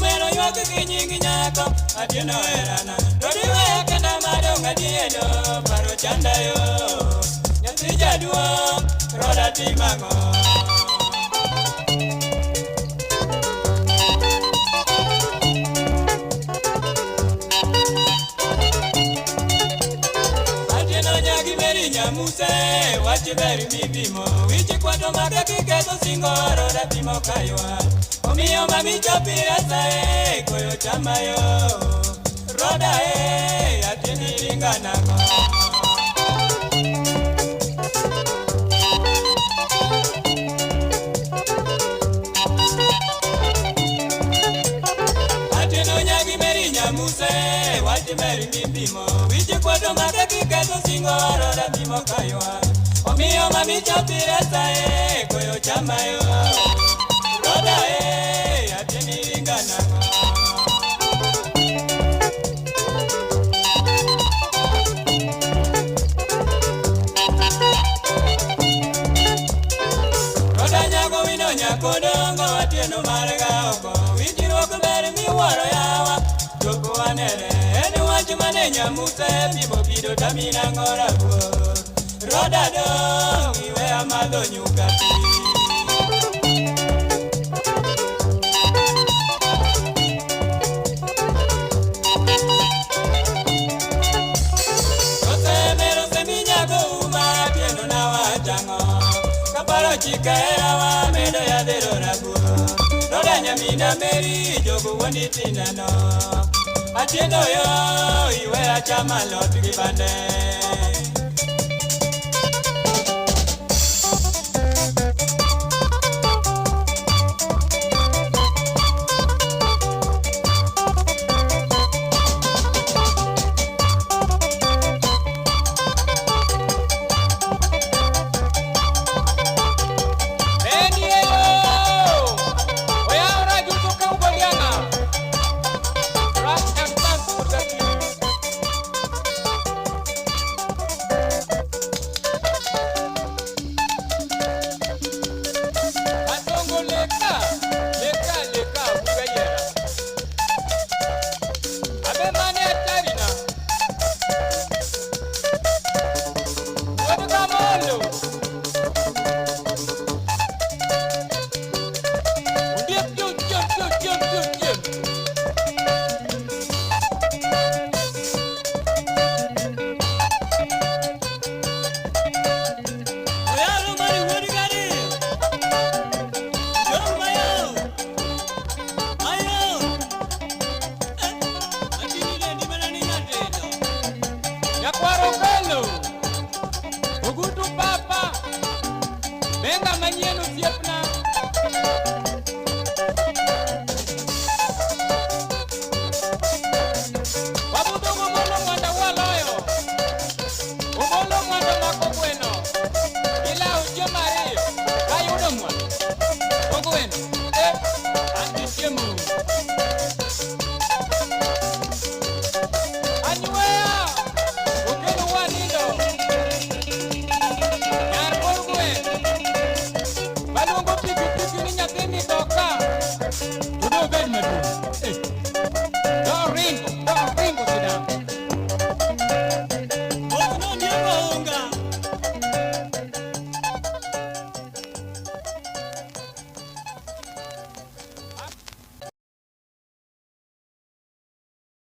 Osemero ywak gi nying nyako Atieno herana To diweya kenda madong' adieno Paro chanda yo Nyathi jaduong' Roda timang'o. Atieno nyagi meri nyamuse wach ber mipimo wich kwato maka kiketho singo roda pimo kaywa omiyo mami chopira sae koyo chamayo roda e Atieno iringa nang'o. Atieno nyagi meri nyamuse wach ber mipimo wich kwato maka kiketho singo roda pimo kaywa omiyo mami chopira sae koyo chamayo roda e Atieno iringa nang'o. Roda nyago wino nyako dongo Atieno mar ga oko winjruok ber miwuoro yawa chopo wanere en wach mane nyamuse pimo kido tamina ng'ora buor roda dong iweya madho nyuka pi. Osemero seminyago uma Atieno nawachang'o kaparo chike herawa medo yadhero rabuor roda nyamina meri jogo wuondi tineno Atieno yo iweya chama alot gi bande.